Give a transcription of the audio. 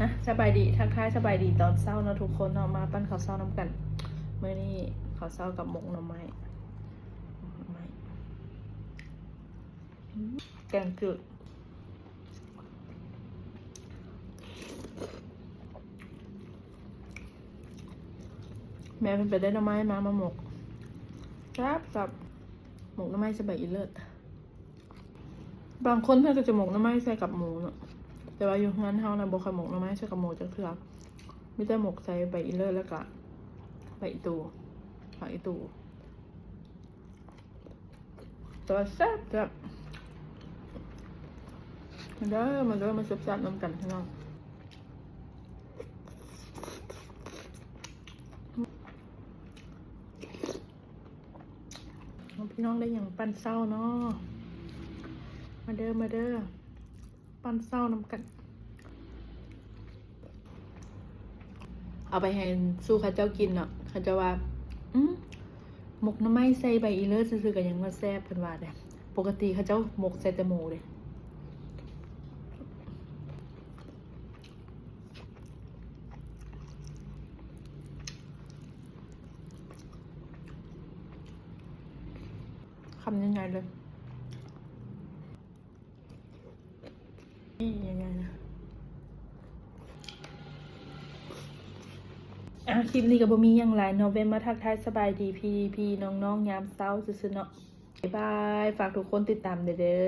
ນະ ສະບາຍດີ ທັກທາຍສະບາຍດີຕອນເຊົ້າເນາະທຸກຄົນເນາະ ມາປັ້ນເຂົ້າເຊົ້ານຳກັນ. ມື້ນີ້ເຂົ້າເຊົ້າກັບໝົກໜໍ່ໄມ້ ໝົກໜໍ່ໄມ້ ແກງຈືດ. ແມ່ເພິ່ນໄປໄດ້ໜໍ່ໄມ້ມາ ມາໝົກ ແຊບໆ. ໝົກໜໍ່ໄມ້ໃສ່ໃບອີເລີດ. ບາງຄົນເພິ່ນກໍຈະໝົກໜໍ່ໄມ້ໃສ່ກັບໝູເນາະ ແຕ່ວ່າຢູ່ເຮືອນເຮົານະ ບໍ່ຄ່ອຍໝົກໜໍ່ໄມ້ໃສ່ກັບໝູຈັກເທື່ອ ມີແຕ່ໝົກໃສ່ໃບອີເລີດ ແລ້ວກະໃບອີຕູ ຜັກອີຕູ. ແຕ່ວ່າແຊບໆ. ມາເດີ ມາເດີ ມາແຊບໆນຳກັນພີ່ນ້ອງ. ພີ່ນ້ອງໄດ້ຫຍັງປັ້ນເຊົ້າເນາະ? ມາເດີ ມາເດີ ປັ້ນເຊົ້ານຳກັນ. ເອົາໄປໃຫ້ສູ່ເຂົາເຈົ້າກິນເນາະ ເຂົາເຈົ້າວ່າ ອືມ ໝົກໜໍ່ໄມ້ໃສ່ໃບອີເລີດຊື່ໆ ກໍຍັງວ່າແຊບ ເພິ່ນວ່າເດ້. ປົກກະຕິເຂົາເຈົ້າໝົກໃສ່ແຕ່ໝູເດ້. ຄຳໃຫຍ່ໆເລີຍ ນີ້ໃຫຍ່ໆນະ. ອ່າ ຄລິບນີ້ກໍບໍ່ມີຫຍັງຫຼາຍເນາະ ແວ່ນມາທັກທາຍສະບາຍດີພີ່ໆນ້ອງໆຍາມເຊົ້າຊື່ໆເນາະ. ບາຍບາຍ ຝາກທຸກຄົນຕິດຕາມແດ່ເດີ.